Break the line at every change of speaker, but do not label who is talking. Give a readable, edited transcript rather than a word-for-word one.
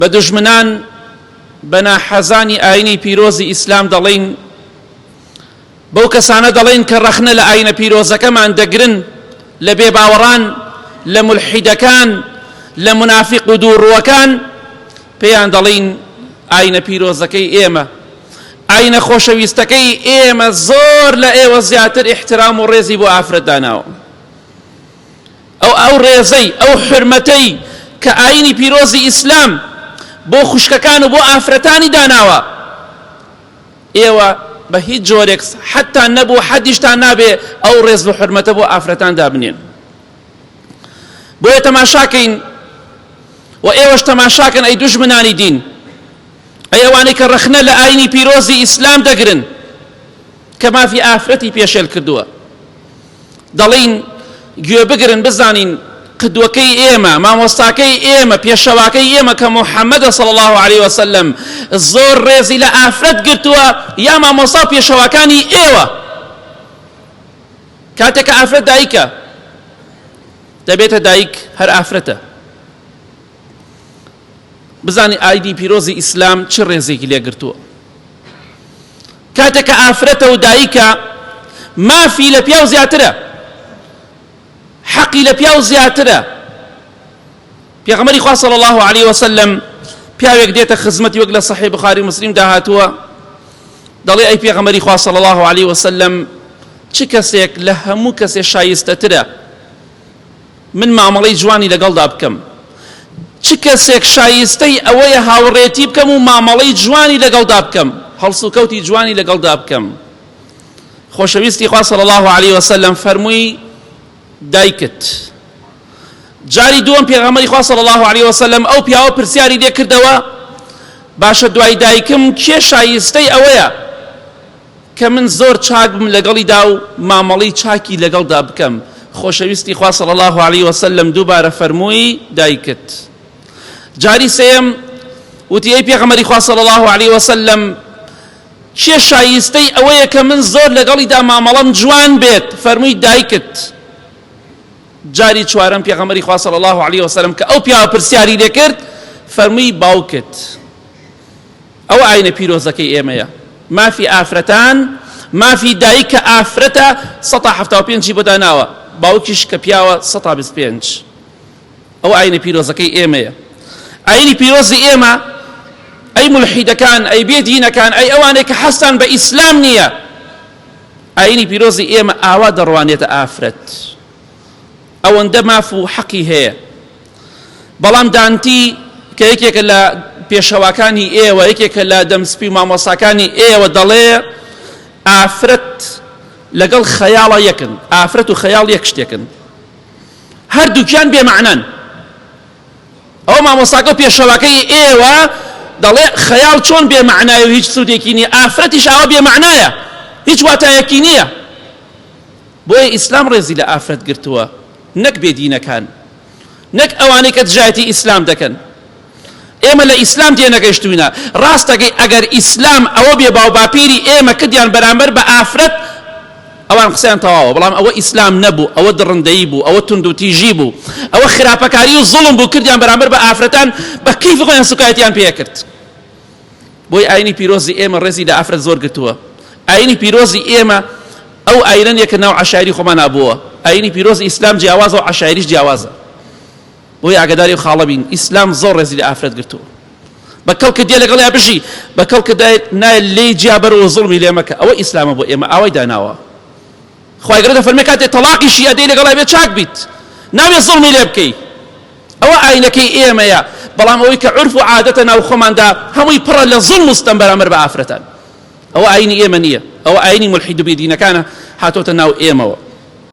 بە دوژمنان، بە ناحەزانی ئاینی پیرۆزی ئیسلام دەڵێین، بەو کەسانە دەڵێین کە ڕەخنە لە ئاینە پیرۆزەکەمان دەگرن، لە بێباوەڕان، لە مولحیدەکان، لە مونافیق و دووڕووەکان، پێیان دەڵێین ئاینە پیرۆزەکەی ئێمە، ئاینە خۆشەویستەکەی ئێمە زۆر لە ئێوە زیاتر ئیحترام و ڕێزی بۆ ئافرەت داناوە. ئەو ئەو ڕێزەی، ئەو حورمەتەی کە ئایینی پیرۆزی ئیسلام بۆ خوشکەکان و بۆ ئافرەتانی داناوە، ئێوە بە هیچ جۆرێک حەدتان نەبوو، حەدیشتان نابێ ئەو ڕێز و حورمەتە بۆ ئافرەتان دابنێن. بۆیە تەماشاکەین و ئێوەش تەماشاکەن ئەی دوژمنانی دین، ئەی ئەوانەی کە ڕەخنە لە ئایینی پیرۆزی ئیسلام دەگرن کە مافی ئافرەتی پێشێل کردووە. دەڵێین گوێ بگرن بزانین قدوەکەی ئێمە، مامۆستاکەی ئێمە، پێشەواکەی ئێمە کە محەممەدە صلی اللە علیه وسلم زۆر ڕێزی لە ئافرەت گرتووە یا مامۆستا و پێشەواکانی ئێوە؟ کاتێک کە ئافرەت دایکە دەبێتە دایک هەر ئافرەتە. بزانی ئایدی پیرۆزی ئیسلام چ ڕێزێکی لێگرتووە. کاتێک کە ئافرەتە و دایکە مافی لە پیاو زیاترە، حەقی لە پیاو زیاترە. پێغەمبەری خوا صلی الله علیه وسلم پیاوێک دێتە خزمەتی وەک لە صحیح بخاری مسلم دا هاتووە، دەڵێ ئەی پێغەمبەری خوا صلی الله علیه وسلم چ کەسێک لە هەموو کەسێ شایستەترە من مامەڵەی جوانی لەگەڵدا بکەم؟ چ کەسێک شایستەی ئەوەیە هاوڕێتی بکەم و مامەڵەی جوانی لەگەڵدا بکەم، هەڵسوکەوتی جوانی لەگەڵدا بکەم؟ خۆشەویستی خوا صلی الله علیه وسلم فەرمووی دایکت. جاری دووەم پێغەمبەری خوا صلی الله علیه وسلم ئەو پیاوە پرسیاری لێ کردەوە، باشە دوای دایکم کێ شایستەی ئەوەیە کە من زۆر چاک بم لەگەڵیدا و مامەڵەی چاکی لەگەڵدا بکەم، خۆشەویستی خوا صلی اللە علیە وسلم دووبارە فەرمووی دایکت. جاری سێیەم وتی ئەی پێغەمبەری خوا صلی اللە علیە وسلم کێ شایستەی ئەوەیە کە من زۆر لەگەڵیدا مامەڵەم جوان بێت؟ فەرمووی دایکت. جاری چوارەم پێغەمبەری خوا صلی اللە علیە وسلم کە ئەو پیاوە پرسیاری لێکرد فەرمووی باوکت. ئەوە ئاینە پیرۆزەکەی ئێمەیە. مافی ئافرەتان، مافی دایک کە ئافرەتە سەتا حەفتا و پێنجی بۆ داناوە، باوکیش کە پیاوە سەتا 25. ئەوە ئاینە پیرۆزەکەی ئێمەیە. ئاینی پیرۆزی ئێمە ئەی مولحیدەکان، ئەی بێ دینەکان، ئەی ئەوانەی کە حەزتان بە ئیسلام نییە، ئاینی پیرۆزی ئێمە ئاوا دەڕوانێتە ئافرەت. ئەوەندە ماف و حەقی هەیە. بەڵام دانتی کە یەکێکە لە پێشەواکانی ئێوە، یەکێکە لە دەمسپی و مامۆستاکانی ئێوە دەڵێ ئافرەت لەگەڵ خەیاڵە یەکن، ئافرەت و خەیاڵ یەک شتێکن، هەردووکیان بێمەعنان. ئەوە مامۆستاکە و پێشەواکەی ئێوە دەڵێ خەیاڵ چۆن بێمەعنایە و هیچ سوودێکی نییە، ئافرەتیش ئاوا بێمەعنایە، هیچ واتایەکی نییە. بۆیە ئیسلام ڕێزی لە ئافرەت گرتووە نەک بێدینەکان، نەک ئەوانەی کە دژایەتی ئیسلام دەکەن. ئێمە لە ئیسلام تێنەگەیشتووینە. ڕاستەکەی ئەگەر ئیسلام ئەوە بێ باوباپیری ئێمە کردیان بەرامبەر بە ئافرەت ئەوان قسەیان تەواوە، بەڵام ئەوە ئیسلام نەبوو، ئەوە دڕندەیی بوو، ئەوە توندوتیژی بوو، ئەوە خراپەکاری و زوڵم بوو کردیان بەرامبەر بە ئافرەتان، بە کەیفی خۆیان سوکایەتیان پێکرد. بۆیە ئاینی پیرۆزی ئێمە ڕێزی لە ئافرەت زۆر گرتووە. ئاینی پیرۆزی ئێمە ئەو ئاینە نیە کە ناو عەشایری خۆمانا بووە. ئاینی پیرۆزی ئیسلام جیاوازە و عەشایریش جیاوازە. بۆیە ئاگاداری ئەو خاڵە بین. ئیسلام زۆر ڕێزی لە ئافرەت گرتووە. بە کەڵکت دێ لەگەڵیا بژی، بە کەڵکت نایە لێی جیا بەرەوە زوڵمی لێ مەکە. ئەوە ئیسلامە بۆ ئێمە ئاوای داناوە. خوای گەورە دەفەرمێ کاتێ تەڵاقیشی ئەدەی لەگەڵیا بێ چاک بیت. نابێ زوڵمی لێ بکەی. ئەوە ئاینەکەی ئێمەیە، بەڵام ئەوەی کە عورف و عادەتە ناو خۆماندا هەمووی پڕە لە زوڵم و ستەم بەرامبەر بە ئافرەتان. ئەوە ئاینی ئێمە نییە، ئەوە ئاینی مولحید و بێدینەکانە هاتۆتە ناو ئێمەوە.